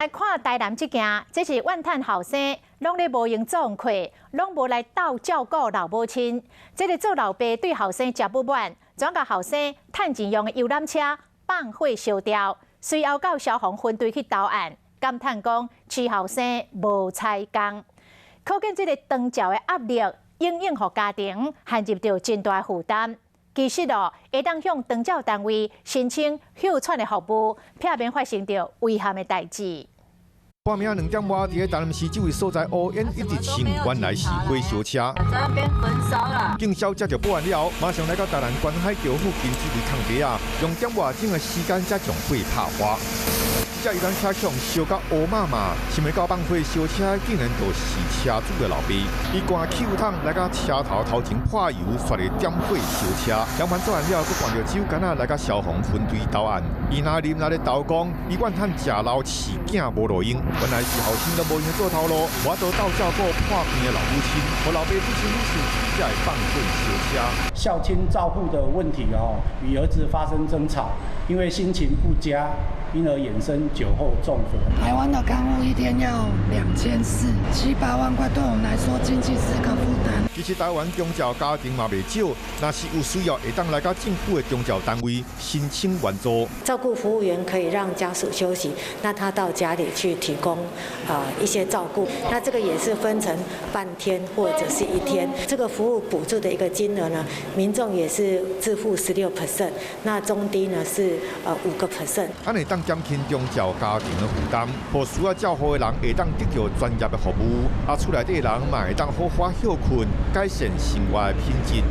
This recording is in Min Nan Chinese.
來看台南這件，這是怨嘆後生攏咧無閒做課，攏無來鬥照顧老母親。這个做老爸對後生誠不滿，轉共後生趁錢用的遊覽車放火燒掉，隨後到消防分隊去投案，感嘆講飼後生無彩工。可見這个長照的壓力，永遠予家庭陷入著真大負擔。其實哦，會當向長照單位申請歇喘的服務，避免發生著遺憾的代誌。半暝2點外，佇台南市這位所在烏煙一直衝，原來是火燒車。在那邊焚燒啦！警消接著報案了後，馬上來到台南觀海橋附近這位空地啊，用點外鐘的時間才將火拍化。這架遊覽車強燒甲烏麻麻，想袂到放火燒車竟然就是車主的老爸。伊關汽油桶來到車頭頭前潑油，煞咧點火燒車。兩番作案了後，閣灌著酒矸仔來到消防分隊投案。伊若啉若咧投講，伊怨嘆食老飼囝無路用，原來是後生都無閒做頭路，無法度鬥照顧破病的老母親，予老爸不清不楚，才會放火燒車。孝親照顧的問題哦，與兒子發生爭吵，因為心情不佳，因而衍生酒後縱火。台灣的看護一天要2400，七八萬塊，對我們來說經濟是個負擔。其實台灣長照家庭嘛袂少，若是有需要，會當來到政府的長照單位申請援助。照顧服務員可以讓家屬休息，那他到家裡去提供一些照顧，那這個也是分成半天或者是一天。這個服務補助的一個金額呢，民眾也是自付16%，那中低呢是5%。按呢會當減輕長照家庭的負擔，予需要照顧的人會當得著專業的服務，啊，厝內底的人嘛會當好好歇睏，改善生活的品質。